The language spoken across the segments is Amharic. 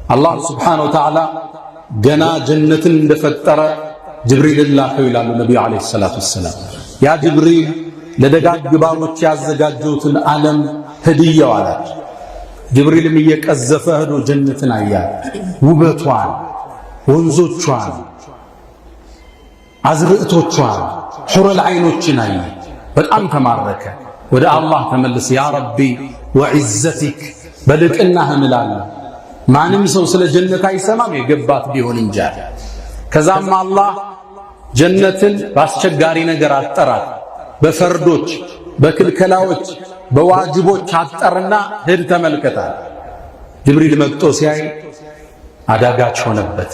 አላህ سبحانه وتعالى ገና ጀነትን እንደፈጠረ ጅብሪልን ላከው ይላሉ ነቢዩ عليه الصلاة والسلام። ያ ጅብሪል ለደጋግ ባሮች ያዘጋጀሁትን ዓለም ህድየው አላቸው። ጅብሪልም እየቀዘፈ ሄዶ ጀነትን አያት፣ ውበቷን፣ ወንዞቿን፣ አዝርዕቶቿን፣ ሑረል ዓይኖችን አየ። በጣም ተማረከ። ወደ አላህ ተመልስ፣ يا ربي وعزتك በልቅናህ እምላለሁ ማንም ሰው ስለ ጀነት አይሰማም የገባት ቢሆን እንጂ። ከዛም አላህ ጀነትን በአስቸጋሪ ነገር አጠራት። በፈርዶች፣ በክልከላዎች፣ በዋጅቦች አጠርና ሂድ ተመልከታል። ጅብሪል መጥቶ ሲያይ አዳጋች ሆነበት።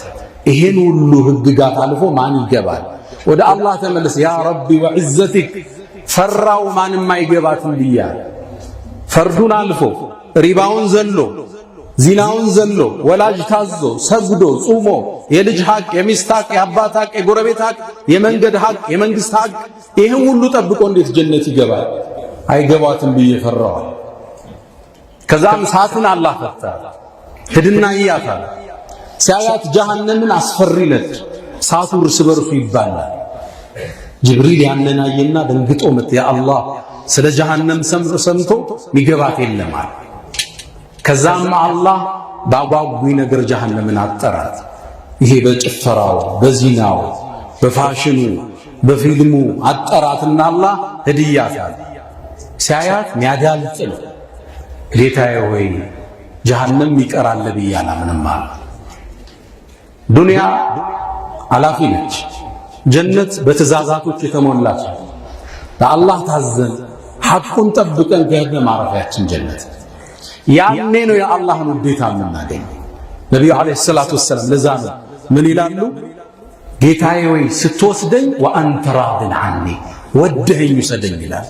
ይሄን ሁሉ ህግጋት አልፎ ማን ይገባል? ወደ አላህ ተመለስ። يا ربي وعزتك ፈራው ማንም አይገባትም ብያል። ፈርዱን አልፎ ሪባውን ዘሎ ዚናውን ዘሎ ወላጅ ታዞ ሰግዶ ጹሞ የልጅ ሐቅ፣ የሚስት ሐቅ፣ የአባት ሐቅ፣ የጎረቤት ሐቅ፣ የመንገድ ሐቅ፣ የመንግስት ሐቅ፣ ይህን ሁሉ ጠብቆ እንዴት ጀነት ይገባል? አይገባትም ብዬ ፈራዋል። ከዛም እሳትን አላህ ፈታ። ሂድና እያታል። ሲያያት ጀሃነምን አስፈሪ ነች። እሳቱ እርስ በርሱ ይባላል። ጅብሪል ያንን አየና ደንግጦ መጣ። ያ አላህ ስለ ጀሃነም ሰምቶ ሚገባት የለም አለ። ከዛም አላህ ባጓጉ ነገር ጀሃነምን አጠራት። ይሄ በጭፈራው፣ በዚናው፣ በፋሽኑ፣ በፊልሙ አጠራትና አላህ ህድያታል። ሲያያት ሚያዳልጥ ነው። ጌታዬ ሆይ ጀሃነም ይቀራል ብዬ አላምንም አለ። ዱንያ አላፊ ነች። ጀነት በትእዛዛቶች የተሞላች ለአላህ ታዘን ሐቁን ጠብቀን ከሄድን ማረፊያችን ጀነት። ያኔ ነው የአላህን ውዴታ የምናገኝ። ነቢዩ ዓለይሂ ሰላቱ ወሰላም ለዛ ነው ምን ይላሉ? ጌታዬ ወይ ስትወስደኝ ወአንተ ራድን ዐኒ ወደኸኝ ውሰደኝ ይላል።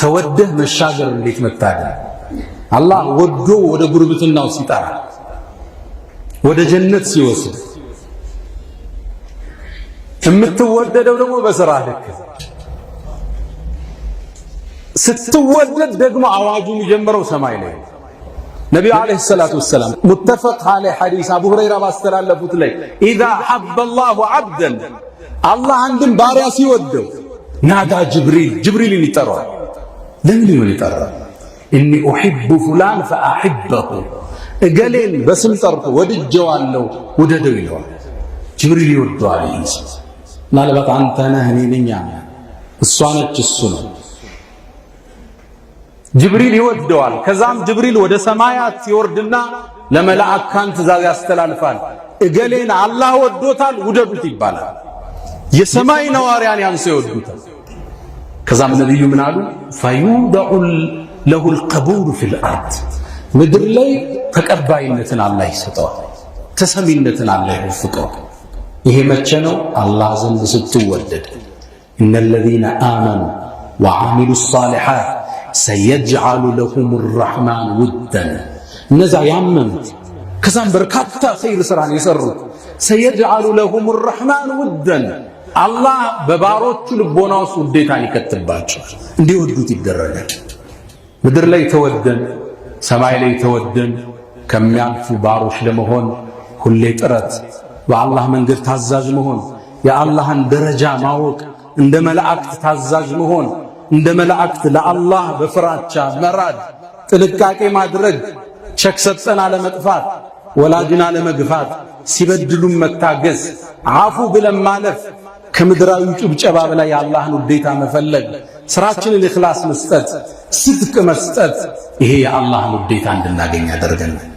ተወደህ መሻገር እንዴት መታደል! አላህ ወዶ ወደ ጉርብትናው ሲጠራ ወደ ጀነት ሲወስድ የምትወደደው ደግሞ በስራ ልክ ስትወደድ ደግሞ አዋጁ የሚጀምረው ሰማይ ላይ። ነቢዩ عليه الصلاة والسلام متفق عليه ሐዲስ አቡ ሁረይራ ባስተላለፉት ላይ إذا أحب الله عبدا አላህ አንድን ባሪያ ሲወደው نادى جبريل ጅብሪልን ይጠራዋል። ለምን ይሆን ይጠራል? إني أحب فلان فأحبه እገሌን በስም ጠርቶ ወድጀዋለሁ ውደደው ይለዋል። ጅብሪል ይወደዋል። ይህን ሰው ምናልባት አንተ ነህ እኔ ነኝ እሷ ነች እሱ ነው። ጅብሪል ይወደዋል። ከዛም ጅብሪል ወደ ሰማያት ይወርድና ለመላእካን ትእዛዝ ያስተላልፋል። እገሌን አላህ ወዶታል ውደዱት ይባላል። የሰማይ ነዋሪያን ያን ሰው ይወዱታል። ከዛም ነቢዩ ምን አሉ? فيوضع له القبول في الأرض ምድር ላይ ተቀባይነትን አላህ ይሰጠዋል፣ ተሰሚነትን አላህ ይወፍቀዋል። ይሄ መቼ ነው? አላህ ዘንድ ስትወደድ። إن الذين آمنوا وعملوا الصالحات سيجعل لهم الرحمن ودا። እነዛ ያመኑት ከዛም በርካታ ኸይር ስራን የሰሩት سيجعل لهم الرحمن ودا፣ አላህ በባሮቹ ልቦና ውስጥ ውዴታን ይከትባቸዋል፣ እንዲወዱት ይደረጋል። ምድር ላይ ተወደን ሰማይ ላይ ተወደን ከሚያልፉ ባሮች ለመሆን ሁሌ ጥረት፣ በአላህ መንገድ ታዛዥ መሆን፣ የአላህን ደረጃ ማወቅ፣ እንደ መላእክት ታዛዥ መሆን፣ እንደ መላእክት ለአላህ በፍራቻ መራድ፣ ጥንቃቄ ማድረግ፣ ቸክ ሰጠን አለመጥፋት፣ ወላጅን አለመግፋት፣ ሲበድሉም መታገስ፣ አፉ ብለን ማለፍ፣ ከምድራዊ ጭብጨባ በላይ የአላህን ውዴታ መፈለግ፣ ስራችንን ኢኽላስ መስጠት፣ ስድቅ መስጠት፣ ይሄ የአላህን ውዴታ እንድናገኝ ያደርገናል።